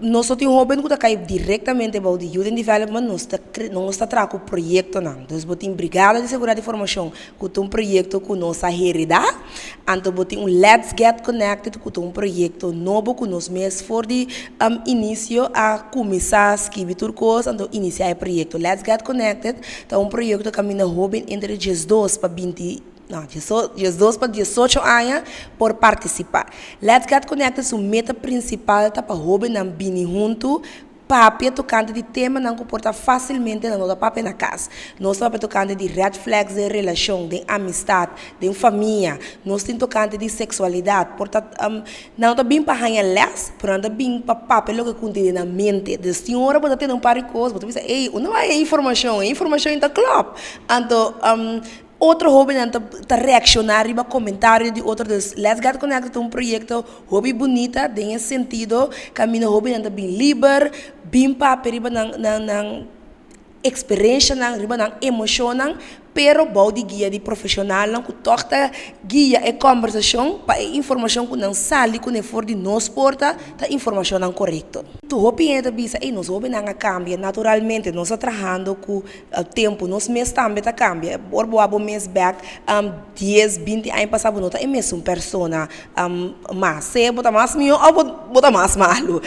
Nos no tin hoben ku ta kai direktamente bou di Youth in Development, nos ta traha ku proyektonan. Dus bo tin Brigada di Seguridat di Formashon ku ta un proyekto ku nos a heredá, anto bo tin un Let's Get Connected ku ta un proyekto nobo ku nos mes for di inisio a kuminsá skibi tur kos anto inisiá e proyekto. Let's Get Connected ta un proyekto kaminda hoben entre 12 pa 20, no, 12 pa 18 aña por partisipá. Let's Get Connected su meta prinsipal ta pa hóbennan bini huntu papia tokante di temanan ku por ta fásilmente nan no ta papia na kas. Nos ta papia tokante di red flags den relashon, den amistat, den famia. Nos tin tokante di seksualidat. Por ta nan no ta bin pa haña lès, pero nan ta bin pa papia loke ku tin na mente. Dus tin ora bo ta tene un par di kos, bo ta bisa, "Ey, unda bai e informashon? E informashon ta klòp." Anto otro hóbennan ta reakshoná riba komentario di otro. Dus Let's Get Connected ta un proyekto hopi bunita den e sentido kaminda hóbennan ta bin liber, bin papia riba nan eksperenshanan, riba nan emoshonnan, pero bou di guia di profeshonalnan ku tòg ta guia e kombersashon pa e informashon ku nan sali kuné for di nos porta ta informashonnan korekto. Tur hopi hende ta bisa, "Ey, nos hóbennan a kambia." Naturalmente, nos ta trahando ku tempu, nos mes tambe ta kambia. Ora bo wak bo mes bèk 10, 20 aña pasá, bo no ta e mesun persona mas. Sea bo ta mas mihó òf bo ta mas malu.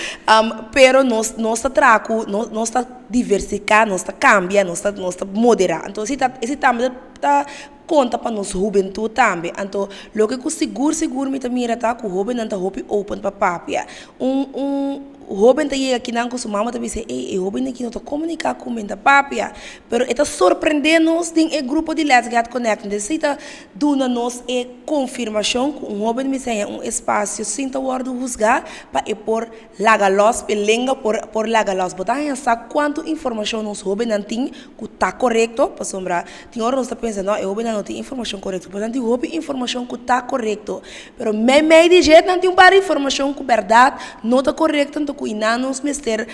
Pero nos ta traha ku nos ta diversifiká, nos ta kambia, nos ta moderá. Anto esei tambe ta konta pa nos hubentut tambe. Anto loke ku sigur sigur mi ta mira ta ku hóbennan ta hopi open pa papia. Un hóben ta yega akinan ku su mama ta bisa, "Ey, e hóben aki no ta komuniká ku mi, ta papia." Pero e ta sorprendé nos den e grupo di Let's Get Connected. Esei ta duna nos e konfirmashon ku un hóben mester haña un espasio sin ta wòrdu husgá pa e por laga lòs, e lenga por laga lòs. Bo ta haña sa kuantu informashon nos hóbennan tin ku ta korekto, pasobra tin ora nos ta pensa, "No, e hóbennan no tin informashon korekto," pero nan tin hopi informashon ku ta korekto. Pero meimei di dje nan tin un par di informashon ku bèrdat no ta korekto, anto ku einan nos mester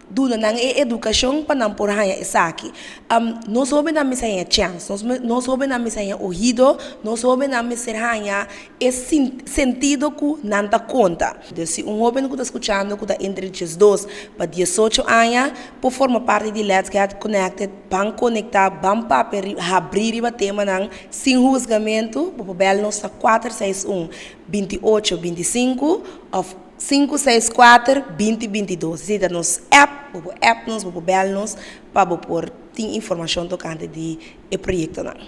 duna nan e edukashon pa nan por haña esaki. Nos hóbennan mester haña chèns, nos hóbennan mester haña oido, nos hóbennan mester haña e sentido ku nan ta konta. Dus si un hóben ku ta skuchando ku ta entre 12 pa 18 aña por forma parti di Let's Get Connected, ban konektá, ban papia, habri riba temanan sin husgamentu, bo por bèl nos na 461 2825 òf 564 2022. Esei ta nos app, bo por app nos, bo por bèl nos pa bo por tin informashon tokante di e proyektonan.